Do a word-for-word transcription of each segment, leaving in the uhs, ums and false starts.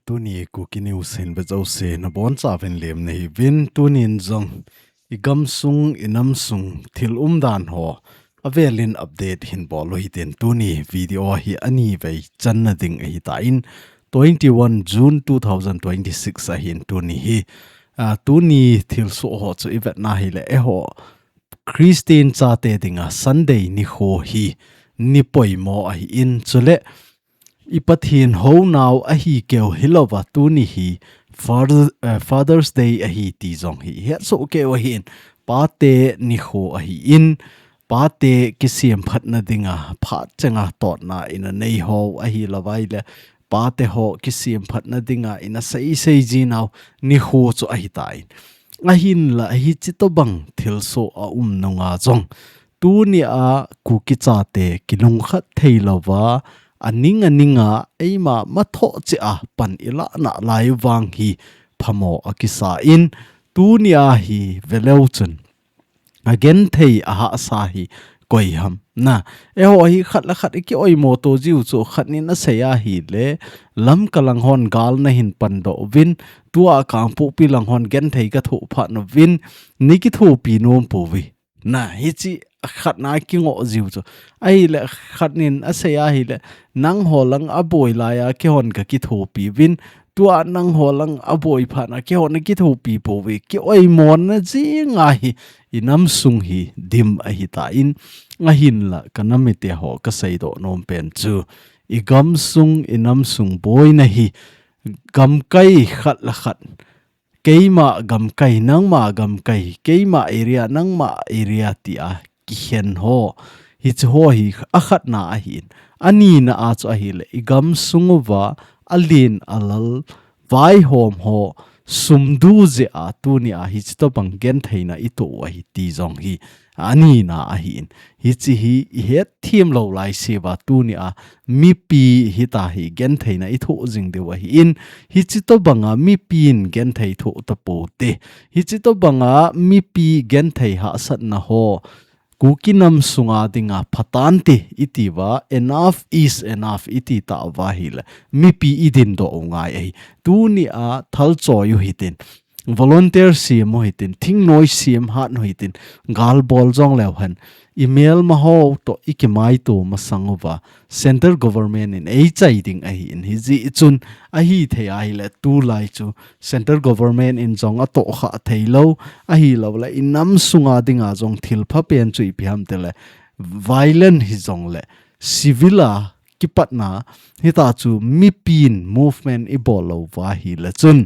Tuni Kuki News hin ve jouse nabonchauvin lemna hiuvin, tunin jong i gamsung, i namsung thil umdan ho avelin update hin bol u hitin, tuni video hi anivei channa ding ahitan, twenty-one June two thousand twenty-six ahin tuni hi. Ah, tuni thilsoh ho chu i vetna hileh eiho Christian chate dinga Sunday nikho hi ni poimo ahin, chule i Pathen hounau ahikeu hilouva tuni hi Father-, eh, Father's Day ahi ti jong hi hetsoh keu ahin, pate nikho ahin, pate kisemphatna dinga phat chenga totna ina nei ho ahilouva ahileh, pate ho kisemphatna dinga ina seisei jinau nikho chu ahitan. Ahinla hiche tobang thilsoh aum nunga jong, tunia Kuki chate kilungkhat theilouva, aning aninga eima mathoh cheh a pan i lah nalai vang hi phamo akisan, tunia hi veleu chun agenthei ahahsa hi koi ham. Na, eiho hi khat le khat i ki-oimo to jiu chu, khat nin asei ahileh, Lamka lang hon gal nahin pandoh uvin, tua Kangpokpi lang hon genthei kathoh phat nauvin, nei kithopi nom pouve. Na, hiche khat na kingoh jiu chu. Ahileh khat nin asei ahileh, nangho lang aboi laiya keihon kakithopi uvin, tua nangho lang aboi phat na keihon nakithopi pouve, ki-oimona jinga hi i namsung hi dim ahitan, ahinla ka nam mite ho kaseidoh nom pen chu, i gamsung, i namsung boina hi gamkai khat le khat, keima gamkai, nangma gamkai, keima area, nangma area tia kikhen ho, hiche ho hi akhatna ahin. Anina a chu ahileh, i gamsung uva alen alal vaihom ho sumdu jeh a tunia hiche tobang gentheina i toh u ahi ti jong hi anina ahin. Hiche hi i hetthem lou laiseuva tunia mipi hita hi gentheina i thoh jing diu ahin. Hiche tobanga mipin genthei thoh tapoute. Hiche tobanga mipi genthei hahsatna ho Kuki nam sunga dinga phatante i tiuva, enough is enough i ti tauva ahileh, mipi i dindoh u ngai ahi. Tunia thalchoi u hitin, volunteer sem u hitin, thingnoi sem hat u hitin, gal bol jong leu hen, i melma ho toh i kimaito masang uva, central government in eichai ding ahin, hijeh chun ahithei ahileh tulai chu central government in jong atohkhah theilou, ahilouleh i nam sunga dinga jong thilpha pen chu ipi ham tileh, violent hijongleh, civil a kipatna, hita chu mipin movement i bol louva ahileh chun,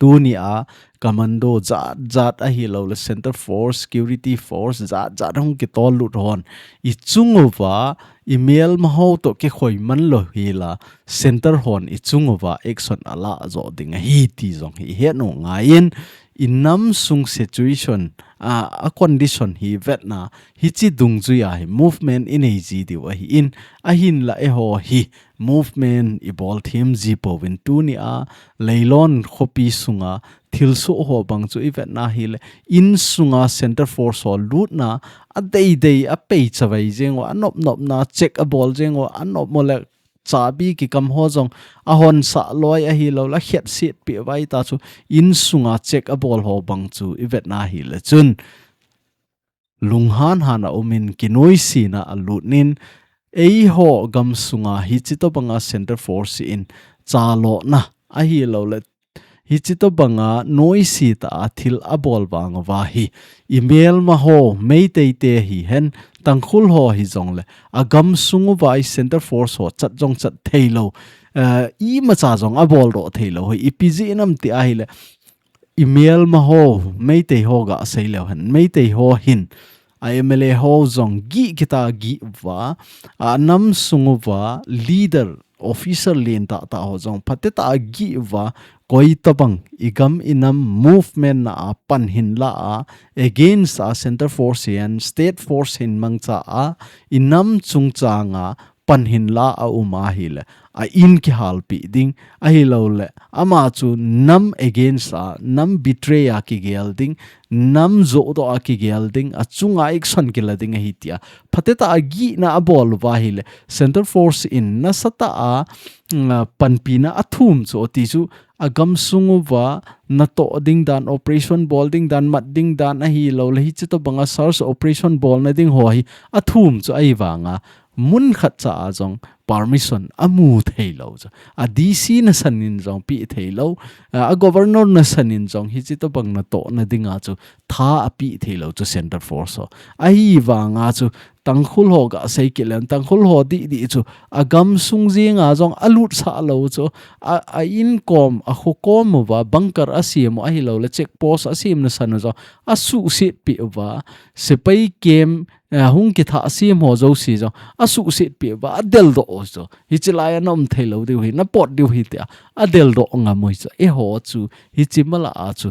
tunia commando jat jat ahilouleh central force, security force jat jat hung kitol lut hon i chung uva, i melma ho toh kikhoi man lou hela, central hon i chung uva action alah joh ding ahi ti jong hi i het u ngaiyin, i nam sung situation, a, a condition hi vetna, hiche dungjuia hi movement i nei ji diu ahin, ahinla eiho hi movement i bol them ji pouvin, tunia Leilon khopi sunga thilsoh ho bang chu i vetna hileh, insunga central force ho lutna, adeidei, apeichavai jeng uva, anopnopna check abol jeng uva, anop mo leh chabi kikam ho jong ahonsah loi ahilouleh akhetset peh uva, hita chu insunga check abol ho bang chu i vetna hileh chun, lunghan han a umin kinoisena alut in, eiho gamsunga hiche tobanga central force in chalona ahilouleh, hiche tobanga noise tah a thil abol vang uva hi, i melma ho, Meitei te hihen, Tangkhul ho hijongleh, a gamsung uva i central force ho chat jong chat theilou, eh, imacha jong aboldoh theilou hi ipi jeh ham ti ahileh, i melma ho, Meitei ho gasei leu hen, Meitei ho hin, a M L A ho jong gih kit a gih uva, a nam sung uva leader, officer len tah tah ho jong phatetah a gih uva, koi tobang i gam i nam movement na a pan hin la a, against a central force hihen, state force hin mangcha a, i nam chungchanga pan hinla a um ahile, a in kihalpi ding, ahilouleh, ama chu nam against a, nam betray a kigel ding, nam jodoh a kigel ding, achunga action kila ding ahi tia. Phatah a gihna abol uva ahile, Central Force in nasatah a, mm, panpina athum chu, ati chu, agamsung uva natoh ding dan, operation bol ding dan, mat ding dan ahilouleh, hiche tobanga search operation bolna ding ho hi athum chu ahivanga, mun khat cha a jong permission amu theilou chu. A D C nasan in jong pe theilou, a, a governor nasan in jong hiche tobang natohna dinga chu tha ape theilou chu Central Force ho. Ahivanga chu Tangkhul ho gasei kit leng, Tangkhul ho didi chu agamsung jenga jong alutsah lou chu, a, a inkom, akhokom uva, bunker asem u ahilouleh, check post asemna san u jong asuhsetpi uva, sepai camp, eh, hung kithah sem ho jouse jong asuhsetpi uva, adeldoh u chu. Hiche lai a naum theilou diu ahi, napot diu ahi tia, adeldoh ngam u ahi chu. Eiho chu, hiche mala a chu,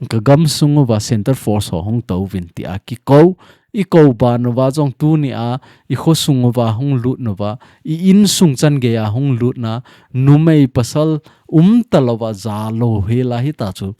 kagamsung uva Central Force ho hung touvin tia kikou, ikou ban uva jong tunia, ikhosung uva hung lut nauva, i insung chan geiya hung lutna, numei pasal umta louva jalou hela hita chu.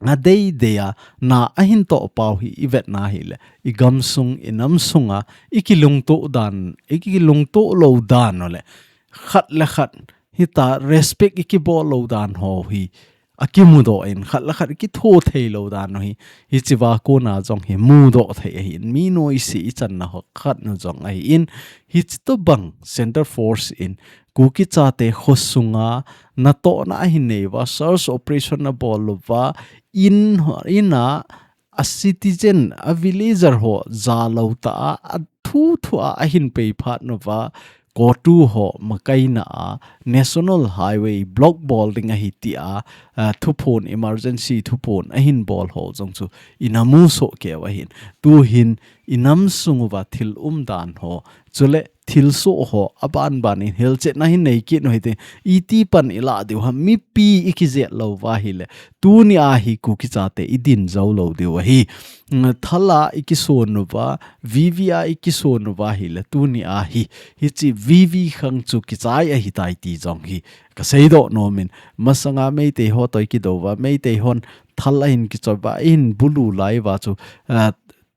Adeidei a, na ahin toh pau hi ivetna ahile, igamsung, inamsunga, ikilungtoh dan, ikilungtoh lou dan u le, khat le khat, hita respect ikibol lou dan ho hi, akimudoh in, khat le khat ikitho theilou dan u hi, hichea kona jong hi mudoh thei ahin, mi noise ichanna ho khat nu jong ahin, hiche tobang Central Force in, Kuki chate khosunga natohna ahin nei uva, search operation abol uva, in, ina a citizen, a villager ho jalou tah a, athu thu a ahin pei phat nauva, COTU ho makaina a, National Highway block bol ding ahi tia, a, thuphon, emergency thuphon ahin bol ho jong chu inamu soh keu ahin. Tuhin inamsung uva thil umdan ho, chule thilsoh ho, abanban in hilchetna hin nei kit u hite, iti pan ilah diu ham, mipi ikijet lou uva ahile, tunia hi Kuki chate idin jou lou diu ahi. Thal a ikison uva, V V a ikison uva ahile, tunia hi, hiche V V khang chu kichai ahitai ti jong hi kaseidoh nomin, masanga Meitei ho toh ikidou uva, Meitei hon thal ahin kichoi uva, ahin bulu lai uva chu, ah,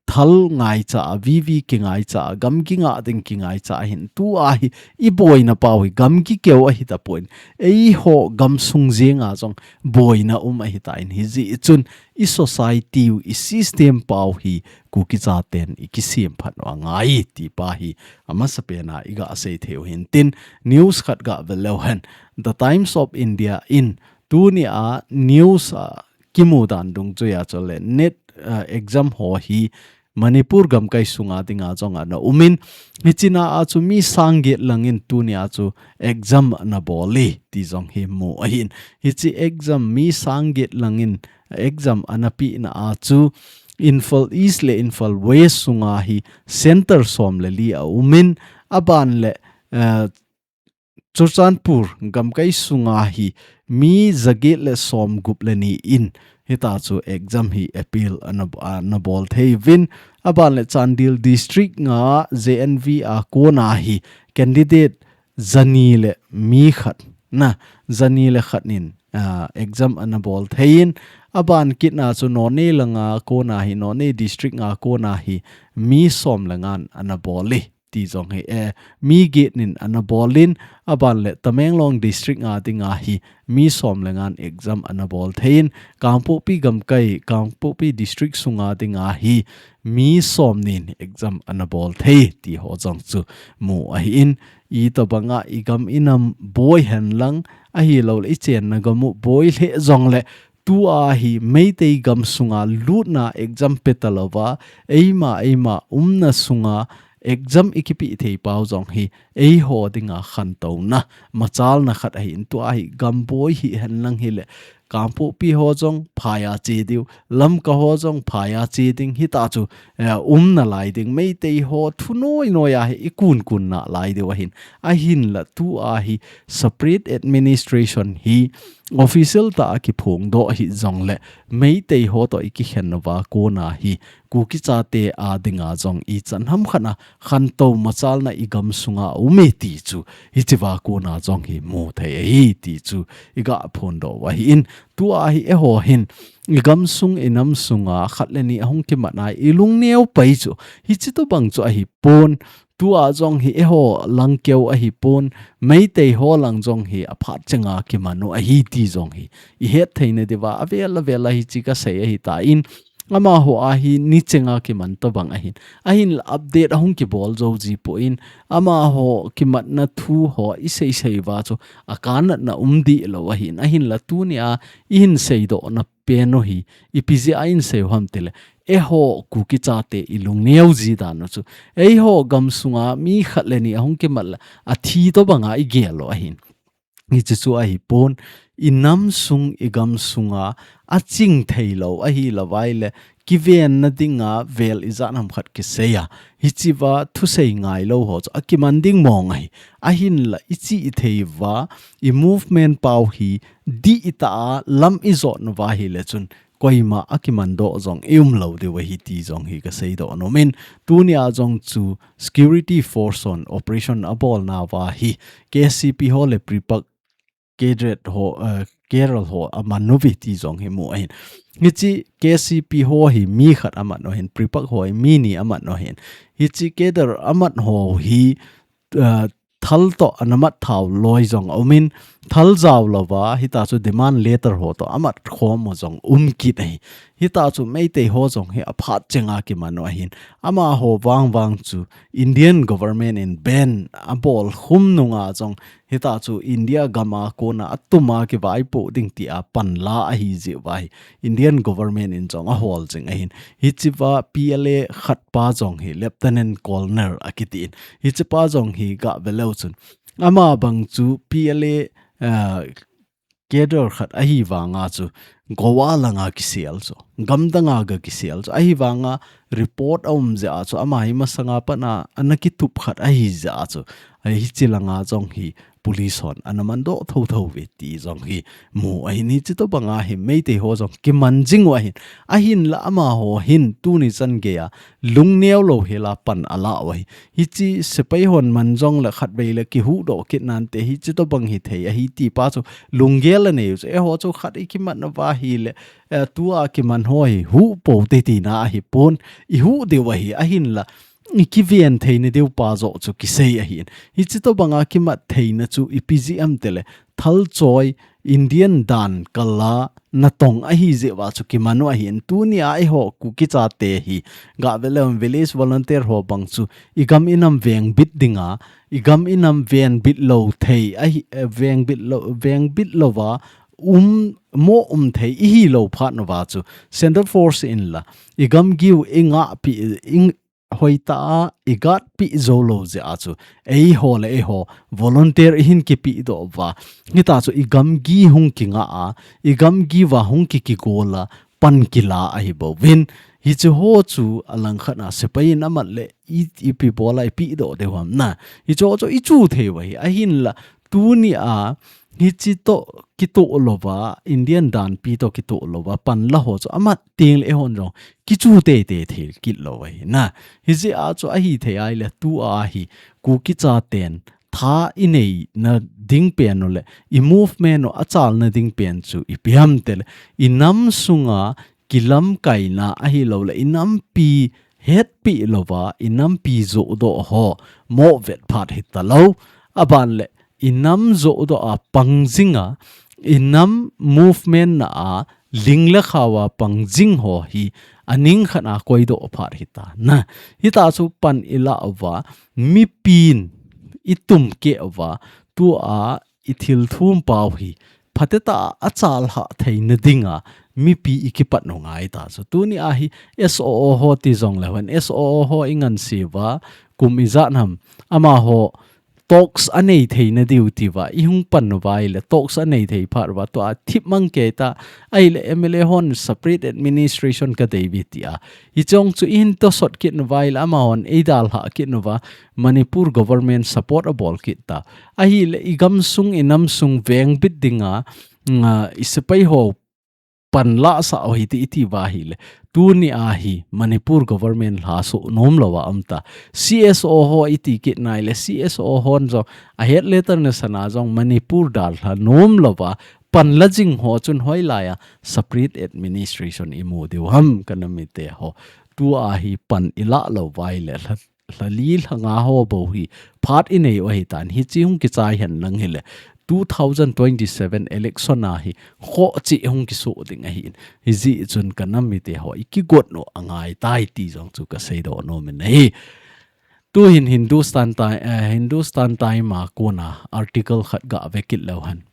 thal ngaicha a, V V kingaicha a, gam kingah ding kingaicha ahin, tua hi iboina pau hi gam kikeu ahitapon, eiho gamsung jenga jong boina um ahitan, hijeh chun i society u, i system pau hi Kuki chaten ikisem phat u angai ti pa hi amasapen a igasei thei u hintin, news khat gavel leu hen. The Times of India in tunia news a kimudan dungjuia chule NET, ah, exam ho hi Manipur gamkai sunga dinga jong ana umin, hichea chu mi sang get langin tunia chu exam ana bol e ti jong hi mu ahin. Hiche exam mi sang get langin exam ana pehna a chu Imphal East le Imphal West sunga hi center som le li aumin, aban le, eh, Churachandpur gamkai sunga hi mi jaget le som gup le ni in hita chu exam hi appeal ana, ana bol thei uvin, aban le Chandel district nga J N V a kona hi candidate jani le mi khat na, jani le khat in, ah, exam ana bol thei in, aban kitna chu Noney langa kona hi, Noney district nga kona hi mi som le ngan ana bol e ti jong hi, eh, mi get nin ana bol in, aban le Tamenglong district nga dinga hi mi som le ngan exam ana bol thei in, Kangpokpi gamkai, Kangpokpi district sunga dinga hi mi som nin exam ana bol thei ti ho jong chu mu ahin, itobanga igam inam boi henlang, ahilou le ichenna gam u boi lheh jongle, tua hi Meitei gam sunga lutna exam peta louva, eima, eima umna sunga exam ikipeh thei pau jong hi, eiho dinga khantouna, machalna khat ahin, tua hi gam boi hi henlang hile, Kangpokpi ho jong phaiya che diu, Lamka ho jong phaiya che ding, hita chu, eh, umna lai ding, Meitei ho thu noi noi a hi ikun kun nalai diu ahin, ahinla tua hi separate administration hi, official tah a kiphongdoh hih jongle, Meitei ho toh i kikhen nauva kona hi, Kuki chate a dinga jong ichan hamkhat a khantou machalna i gamsunga um e ti chu, hichea kona jong hi mu thei ahi ti chu i ga phondoh u ahin, tua hi eiho hin i gamsung i namsunga khat le ni ahung kimat a i lungneo pai chu, hichi tobang chu ahipon, tua jong hi eiho lang keu ahipon, Meitei ho lang jong hi aphat chenga kiman u ahi ti jong hi i het theina diuva, avel avel a hichi kasei ahitan, amaho a hi ni chenga kiman tobang ahin, ahinla update ahung kibol jou jipon, amaho kimatna thu ho i seisei uva chu akanatna um deh lou ahin, ahinla tunia i hin seidohna pen u hi, ipi jeh a i hin sei u ham tile, eiho Kuki chate i lungneo ji dan u chu, eiho gamsunga mi khat le ni ahung kimat le, athi tobanga i gel u ahin. Hichi chu ahipon, i namsung i gamsunga aching thei lou ahilou vai le, kivenna dinga vel ijat ham khat kisei a, hichea thusei ngailou ho chu akiman ding mong ahi. Ahinla i chi i thei uva, i movement pau hi dihtah a lam i jot nauva hile chun, koima akimandoh jong i um lou diu ahi ti jong hi kaseidoh nom in, tunia jong chu security force hon operation abolnauva hi, K C P ho le PREPAK cadre ho, eh, cadre ho aman uve ti jong hi mu ahin. Hichi K C P ho hi mi khat aman u ahin, PREPAK ho hi mi ni aman u ahin. Hichi cadre aman ho hi, eh, thal toh ana mat thau loi jong aumin, thal jao louva, hitia chu demand letter ho toh amat khom u jong um kit ahi. Hitia chu Meitei ho jong hi aphat chenga kiman u ahin. Amaho vang vang chu Indian government in ban abol khum nunga jong, hitia chu India gam a kona atum a kivaipoh ding tia panla ahi jeh uva hi, Indian government in jong ahol jing ahin. Hichea P L A khat pa jong hi Lieutenant Colonel akitin, hichepa jong hi ga ve leu chun, ama bang chu P L A, ah, cadre khat ahi vanga chu Goa langa kisel chu, gamdanga ga kisel chu, ahi vanga report aum jeh a chu, ama hi masanga pat a ana kitup khat ahi jeh a chu, hichi langa jong hi police hon ana mandoh thotho uve ti jong hi mu ahin. Hichi tobanga hi Meitei ho jong kiman jing u ahin, ahinla amaho hin tuni chan geiya lungneo louhela pan ala u ahi. Hichi sepai hon man jongle khatvei le kihuhdoh kit nante, hichi tobang hithei ahi ti pa chu lunggel anei u chu, eiho chu khat i kimat nauva hile, eh, tua kiman ho hi huh pou te tina ahipon, i huh diu ahi, ahinla i kiven theina diu pa joh chu kisei ahin. Hichi tobanga kimat theina chu ipi jeh ham tile, thal choi, Indian dan kala natong ahi jeh uva chu kiman u ahin. Tunia eiho Kuki chate hi ga ve leu, village volunteer ho bang chu i gam i nam vengbit dinga, i gam i nam vengbit lou thei ahi, eh, vengbit lou, vengbit louva um, mo um thei i hilou phat nauva chu, Central Force in la i gamgi u i ngahpi, i hoitah a i guard pi jou lou jeh a chu, eiho le eiho volunteer i hin kipedoh uva, hitia chu i gamgi hung kingah a, i gamgi uva hung ki, kigol a, pan kila ahi bouvin. Hichi ho chu alangkhat a sepai in amat le i, ipi bola i pedoh diu ham na. Hichi ho chu i chu thei u ahi, ahinla tunia hichi toh kitoh louva, Indian danpi toh kitoh louva pan la ho chu amat tengle eihon jong kichu teitei thei kit lou ahi na. Hijeh a chu ahithei ahile tua hi Kuki chaten tha i neina ding pen u le i movement u achalna ding pen chu ipi ham tile, i nam sunga kilamkaina ahilouleh i nampi hetpi louva, i nampi johdoh ho mo vet phat hita lou. Aban le i nam johdoh a pang jinga, i nam movement na a ling le khao a pang jing ho hi aning khat a koidoh phat hita na. Hita chu pan i la uva, mipin i tumkeh uva, tua i thil thum pau hi phatecha a chalhah theina dinga mipi i kipat u ngai ta chu. Tunia hi S O O ho ti jongle hon, S O O ho i ngansi uva, kum ijat ham, amaho talks anei theina diu tia i hung pan uva ahile, talks anei thei phat uva, tua thip mang kei ta, ahile M L A hon separate administration kadei uve tia. Hichong chu i hin tosot kit uva ahile, amahon eidalhah kit uva, Manipur government support abol kit ta. Ahile i gamsung i namsung vengbit dinga, nga, i sepai ho pan la sa o hi ti iti va hi le. Tuni a hi Manipur government la so nom lo va am ta. C S O ho iti kit nai le C S O hon jong a het le tan na sana jong Manipur dal la nom lo va pan la jing ho chun hoi lai a separate administration i mu diu ham ka na mi te ho. Tu a hi pan i la lo vai le la la li la nga ho bo hi phat i nei u ahi tan hi chi hung kichai hen lang hi le two thousand twenty-seven election a hi kho chi hung kisu ding ahi in hi ji chun ka nam mi te ho i kigot no angai tai ti jong chu ka sei do no min ahi. Tu hin Hindustan tai, eh, Hindustan tai ma kona article khat ga ve kit lo han.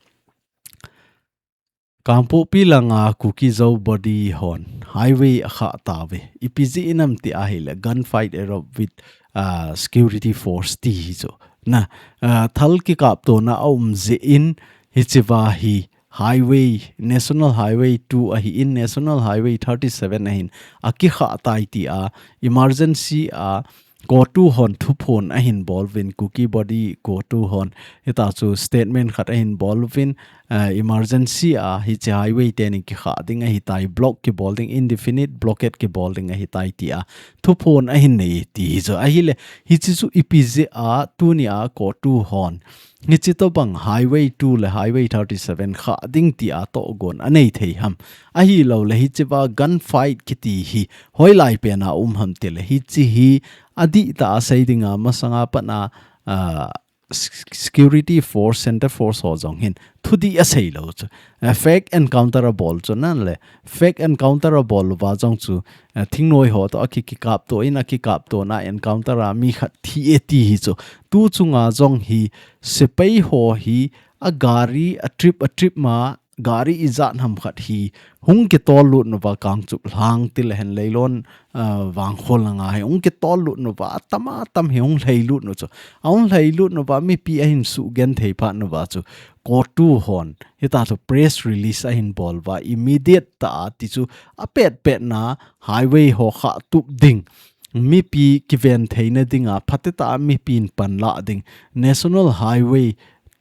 Kangpokpi langa Kuki Zo body hon highway a kha ta ve. Ipi ji inam ti a hi le gunfight erupt with uh, security force ti hi chu. Na uh, thal kikap to na a um ji in hi chi va hi highway, National Highway two ahi in National Highway thirty-seven ahin a ki kha tai ti a emergency a Kotu hon thuphon ahin bol vin Kuki body Kotu hon hita chu statement khat ahin bol vin uh, emergency a hi chi highway te ni ki kha ding ahi tai block ki bol ding indefinite blockade ki bol ding ahi tai ti a thuphon ahin nei ti hi chu ahi le hi chi chu ipi ji a tuni a Kotu hon hi chi to bang highway two le highway thirty-seven kha ding ti a to gon anei thei ham ahi lo le hi chi va gunfight kiti hi hoi lai pen a um ham ti le hi chi hi a di ta a sei ding a masanga pan a uh, security force center force ho jong hin thu di a sei lo chu uh, fake encounter a bol chu nan le fake encounter a bol va jong chu uh, thingnoi ho to a ki ki kap to in a ki kap to na encounter a mi khat thi e ti hi chu tu chunga jong hi sepai ho hi a gari a trip a trip ma gari ijat ham khat hi hung kitol lut nu va kang chup hlang til hen leilon uh, vang khol na nga hi hung kitol lut nu va tama tam hi hung lhei lut nu chu a hung lhei lut nu va mipi ahin su gen thei pha nu va chu Kotu hon hita chu press release ahin bol va immediate ta ti chu a pet pet na highway ho kha tup ding mipi kiven theina dinga phateta mipin panla ding National Highway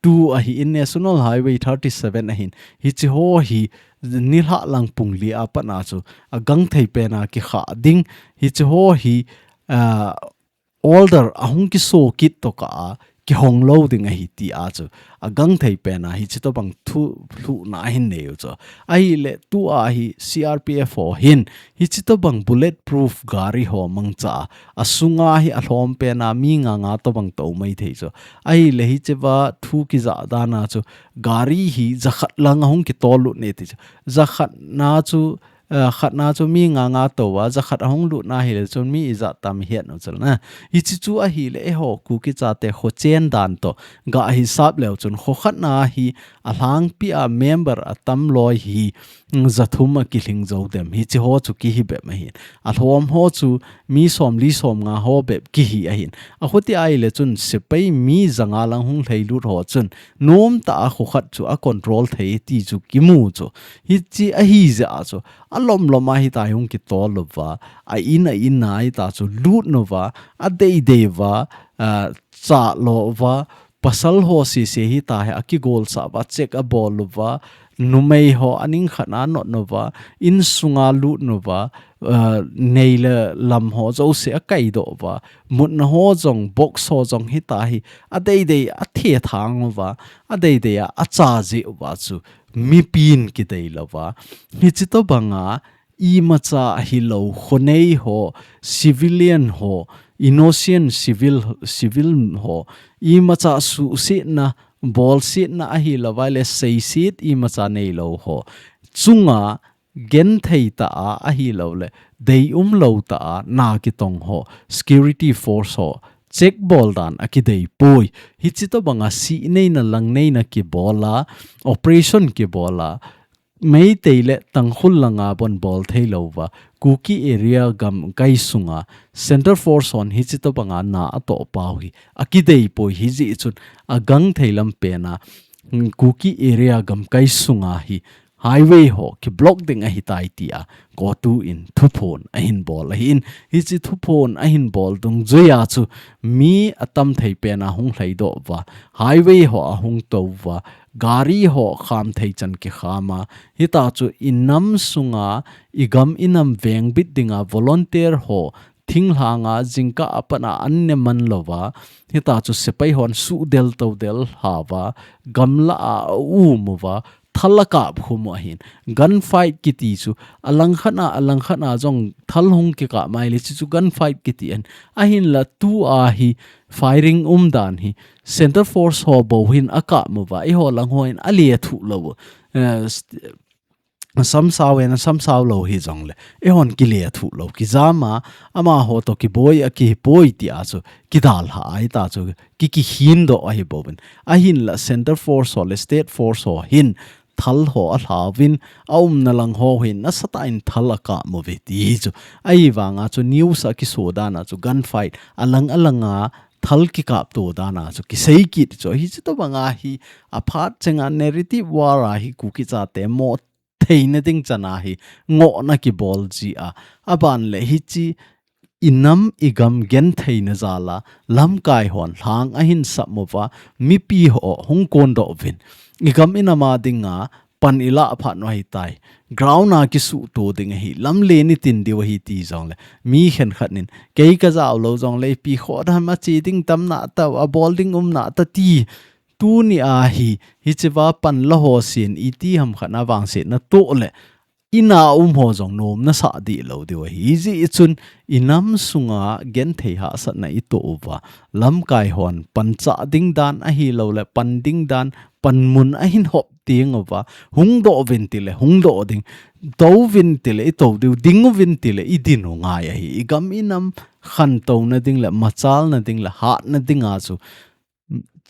two ahi in National Highway thirty-seven ahin hichi ho hi nilha lang pung li a pana chu a gang thei pena kikha ding hichi ho hi uh, order ahung kiso kit to ka a kihong lo ding ahi ti a chu a gang thei pena hichi to bang thu lhu na hin neu chu ahi le tu a hi C R P F ho hin hichi to bang bullet proof gari ho mangcha a sunga hi a hlom pena mi nga nga to bang to mai thei chu ahi le hichi va thu kiza dana chu gari hi zakhat lang ahung kitol lut ne ti chu zakhat na chu uh, khatna chu mi nga nga to a zakhat ahung lut na hi le chun mi ijat tam hiat no chal na hichi chu ahi le eiho Kuki chate kho chen dan to ga hi sap leu chun kho khatna hi a hlangpi a member a tam loi hi mm, za thum a kilhing zo dem hichi ho chu kihi bep ahi a hlom ho chu mi som li som nga ho bep kihi ahi a khuti ai le chun sepai mi zanga lang hung lhei lut ho chun nom ta a kho khat chu a control thei ti chu kimu chu hichi ahi ja chu a lom lom a hi ta hung kitol lo va a in a in a hi ta chu lut no va a dei dei va a cha lo va pasal ho si si hi ta hi a kigol sa va check a bol lo va numei ho aning khat na not no va in sunga lut no va uh, nei le lam ho zo se a kai do va mutna ho jong box ho jong hi ta hi a dei dei a the thang va a dei dei a a cha ji va chu mipin kidei lo va hichi to banga imacha hi lo khonei ho civilian ho innocent civil civil ho imacha su si na bol si na ahi lo va le sei sit imacha nei lo ho chunga gen thei ta a ahi lo le dei um lo ta a na kitong ho security force ho check bol dan a kidei poi hichi to banga si nei na lang nei na kibol a operation kibol a Meitei le Tangkhul langa bon bol thei lo va Kuki area gam kai sunga Center Force hon hichi to banga na a to pau hi a kidei poi hi ji chun a gang thei lam pena Kuki area gam kai sunga hi highway ho ki block ding ahi tai ti a Kotu in thuphon ahin bol ahi in hichi thuphon ahin bol dung jui a chu mi a tam thei pena hung lhai do va highway ho a hung to va gari ho kham thei chan kikham a, hita chu i nam sunga, i gam i nam vengbit dinga volunteer ho thinglhanga jingkah a pat a an ne man lou va, hita chu sepai hon suh del to del hava, gamla a um uva, thal a kap khum u ahin. Gun fight kiti chu, a langkhat a, a langkhat a jong thal hung kikap mai le, chu chu gun fight kiti ahin. Ahinla tua hi firing um dan hi, Centre Force ho bou hin a kap uva, eiho lang ho hin a le thuh lou. Eh, st-, samsau en, samsau lou hi jongle, eihon kile thuh lou. Kijam a, amaho to kiboi a kiboi ti a chu, kidalha a hita chu, ki, kikhin doh ahi bouvin. Ahinla Centre Force ho le State Force ho hin, thal ho a lhauvin, a umna lang ho hin, nasatah in thal a kap uve ti hi chu. Ahivanga chu news a kiso dan a chu gun fight, a lang a lang a, thal kikap to dan a chu, kisei kit chu. Hichi tobang a hi, a phat chenga narrative war a hi Kuki chate mo theina ding chan a hi, ngohna kibol ji a. A ban le hichi, i nam i gam gentheina jal a, lamkai hon lhang ahin sap uva, mipi ho hung kon doh uvin. I gam i nam a dinga, pan i lah phat u ahitai. Ground a kisuh to ding ahi, lam le ni tin diu ahi ti jongle. Mi khenkhat nin, kei ka jao lou jongle, ipi khoh dam a che ding tam na ta, a bol ding um na ta ti. Tuni a hi, hichi va pan la ho sin, iti ham khat na vangsetna toh le, i na um ho jong nom na sah dih lou diu ahi. Hijeh chun, i nam sunga genthei hahsatna i toh uva, lamkai hon pan chah ding dan ahi lou le, pan ding dan, pan mun ahin hop ding uva, hung doh uvin ti le, hung doh ding, tou uvin ti le, i tou diu, ding uvin ti le, i din u ngai ahi. I gam i nam khantouna ding le, machalna ding le, hatna ding a chu,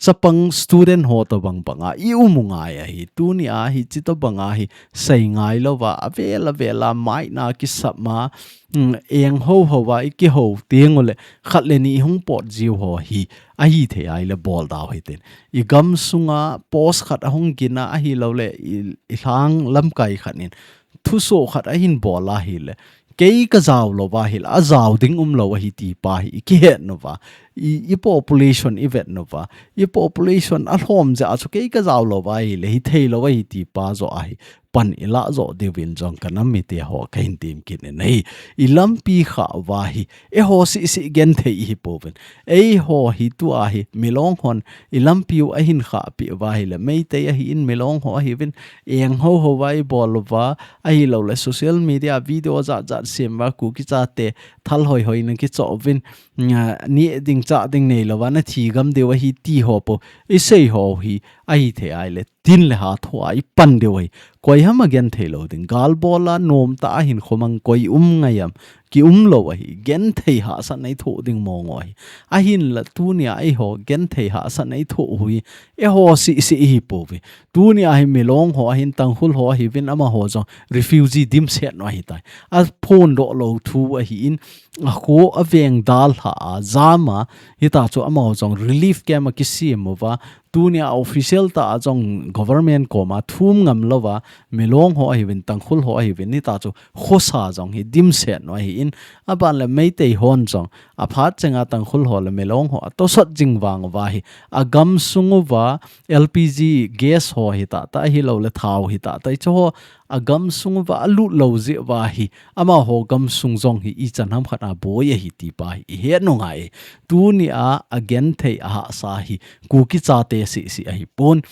chapang student ho tobang bang a, i um u ngai ahi. Tuni a hichi tobang a hi, sei ngai lou va, a vel a vel a, mai na kisap ma, mm, eng ho ho va, i kiho teng u le, khat le ni hung pot jiu ho hi, ahi thei ai le bol dau hi tin. I gam sunga post khat a hung gin a, ahi lou le, i, i lhang lamkai khat nin, thuso khat ahin bol ahi le, kei ka jao lou va hi le, a jao ding um lou ahi ti pa hi, i kihet nu va, i, i population i vet nu va, i population a lhom jeh a chu kei ka jao lou va hi le, hi thei lou ahi ti pa jo ahi, pan i lah jo diu vin jong ka nam mite ho ka hin tim kit in ahi, i lampi kha va hi, eiho sisi genthei i hi pouvin. Eiho hi tua hi, Milong hon, i lampi u ahin khah pi va hi le, Meitei ahi in Milong ho ahi vin, eng ho ho va i bol va, ahi lou le social media video jat jat sem va Kuki chate, thal hoi hoi na kicho vin, nga, ni ding cha ding nei lou va, na thi gam diu ahi ti ho po, i sei ho hi, ahi thei ai le, tin le ha tho a i pan diu ahi. Koi ham a genthei lou ding. Gal bol a nom ta a hin khomang koi um ngai am. Ki um lou ahi. Genthei hahsatna i thoh ding mong u ahi. Ahin la tuni a eiho genthei hahsatna i thoh u hi. Eiho sisi i hi pouve. Tuni a hi Milong ho ahin Tangkhul ho ahi vin amaho jong refugee dimset nu ahi tai. A phondoh lou thu ahi in. A kho a veng dalha a jam a. Hita chu amaho jong relief camp a kisem uva. Tuni a official ta a jong government koma thum ngam lou va, Milong ho ahi vin, Tangkhul ho ahi vin, hita chu khosa jong hi dimset nu ahi in, a ban le Meitei hon jong, a phat chenga Tangkhul ho le Milong ho, a tosot jing vang uva hi, a gam sung uva, L P G gas ho hita ta, ahi lou le thao hita ta, i chu ho, a gam sung uva a lut lou jeh uva hi, amaho gam sung jong hi i chan ham khat a boi ahi ti pa hi i het nu ngai. Tuni a a genthei a hahsa hi Kuki chate sisi ahi pon.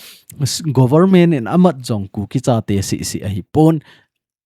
S-, government in a mat jong Kuki chate sisi ahi pon.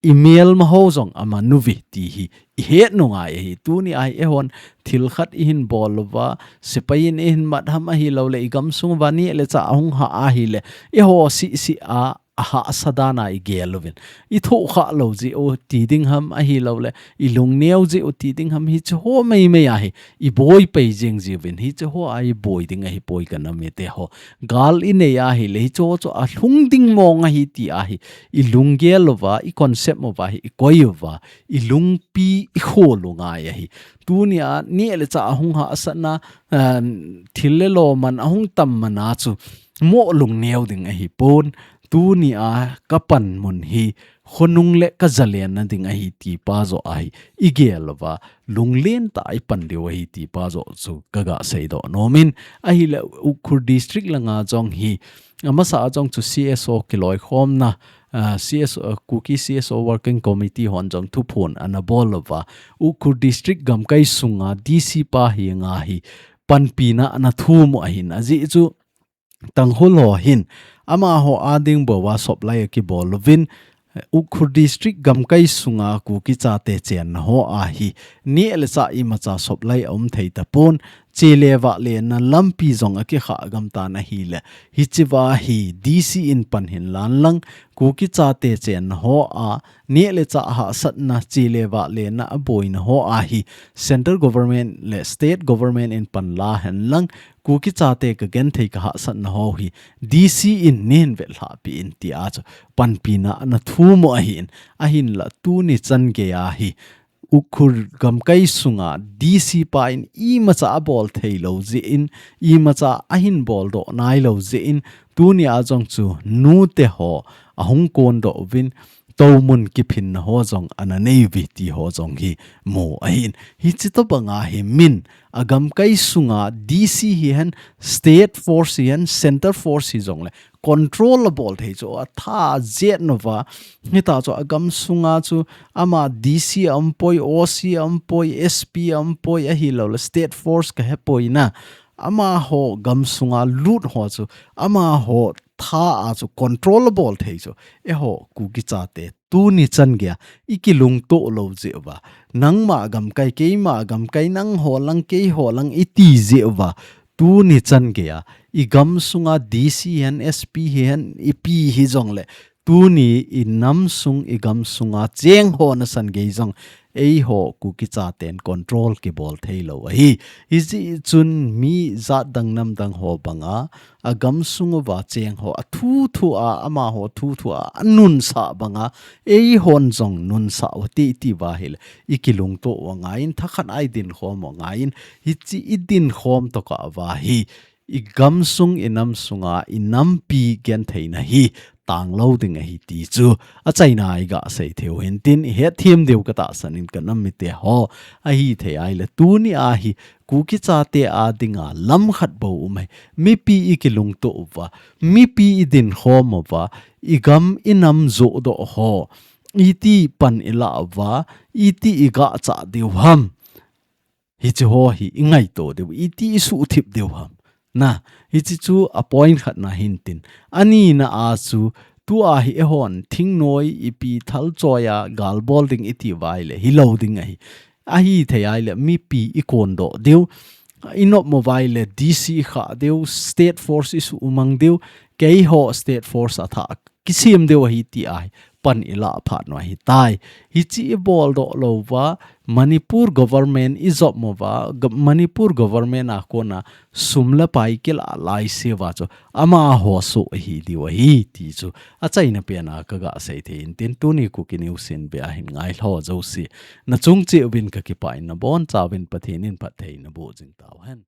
I melma ho jong a man uve ti hi i het nu ngai ahi. Tuni a hi eihon thil khat i hin bol uva, sepai in i hin mat ham ahi lou le i gam sung uva ni le cha a hung ha ahi le. Eiho sisi a a hahsa dan a i gel uvin. I thoh kha lou jeh u ti ding ham ahi lou le, i lungneo jeh u ti ding ham hi chu ho mei mei ahi, i boi pei jing jiu vin hi chu ho a i boi ding ahi poi ka nam mite ho. Gal i nei ahi le hi chu ho chu a lhung ding mong ahi ti ahi, i lunggel uva, i concept uva hi, i koi uva, i lungpi i khol u ngai ahi. Tuni a ni le cha a hung hahsatna, um, thil le lo man a hung tam man a chu, mo lungneo ding ahi pon. Tuni a ka pan mun hi khonung le ka zalenna ding ahi ti pa joh ahi. I gel uva, lunglen tah a i pan diu ahi ti pa joh chu ka ga seidoh nom in. Ahile Ukhrul District langa jong hi, amasa a jong chu C S O kiloikhomna, ah, C S O, Kuki C S O Working Committee hon jong thuphon ana bol uva, Ukhrul District gamkai sunga D C pa henga hi panpina ana thum u ahin, ajeh chu Tangkhul ho hin amaho a ding bou a supply akibol uvin, Ukhrul District gamkai sunga Kuki chate chenna ho a hi neh le chah imacha supply aum thei tapon, che le vah lena lampi jong akikhah gam tan ahile, hichea hi D C in pan hin lan lang, Kuki chate chenna ho a neh le chah hahsatna, che le vah lena aboina ho a hi Central Government le State Government in pan la hen lang, Kuki chate ka genthei ka hahsatna ho hi D C in nei hin vetlhah peh in tia chu panpina ana thum u ahin, ahinla tuni chan geiya hi Ukhrul gamkai sunga D C pa in imacha abol thei lou jeh in, imacha ahin boldoh nailou jeh in, tunia jong chu nute ho ahung kondoh uvin, toumun kiphinna ho jong ana nei uve ti ho jong hi mu ahin. Hiche tobanga hi min agamkai sunga D C hihen, State Force hihen, Center Force hijongle control abol thei chu atha jet uva. Hita chu agam sunga chu ama D C aumpoi, O C aumpoi, S P aumpoi, ahilouleh State Force kahepoi na. Amaho gam sunga lut ho chu, amaho tha a chu control abol thei chu, eiho Kuki chate tuni chan geiya i kilungto lou jeh uva, nangma gamkai, keima gamkai, nangho lang, keiho lang i ti jeh uva, tuni chan geiya i gam sunga D C hihen, S P hihen, ipi hijongle, tuni i nam sung, i gam sunga cheng ho nasan gei jong eiho Kuki chaten control kibol thei lou ahi. Hijeh chun mi jat dang nam dang ho banga, agam sung uva cheng ho athu thu a, amaho thu thu a, anunsah banga, eihon jong nunsah u hite i ti uva ahile, i kilungto u angaiyin, thakhat a i dinkhom u angaiyin, hiche i dinkhom tokah uva hi, i gam sung, i nam sunga, i nampi gentheina hi tanglou ding ahi ti chu achaina a i ga sei thei u hintin, i hetthem diu ka tahsan in ka nam mite ho, ahithei ahile, tunia hi Kuki chate a dinga lam khat bou um ahi. Mipi i kilungto uva, mipi i dinkhom uva, i gam i nam johdoh ho, iti pan i lah uva, iti i gachah diu ham. Hiche ho hi i ngaito diu, iti i suhthip diu ham. Na, hiche chu a point khatna hintin. Anina a chu, tua hi eihon thingnoi, ipi thal choi a gal bol ding i ti uva ahile, hilou ding ahi. Ahithei ahile, mipi i kondoh diu, i nop mo uva ahile, D C i khah diu, State Force i sumang diu, keiho State Force a thah kisem diu ahi tia hi pan i lah phat u ahitai. Hiche i boldoh lou uva, Manipur government i jop mo uva, g-, Manipur government a kona sum le pai kilah laise uva chu, amaho soh ahi diu ahi ti chu achaina pen a ka ga sei thei intin, tuni Kuki News in be a hin ngailhah jouse, na chung cheh uvin ka kipah in, na boncha uvin Pathen in phatthei naboh jing tauhen.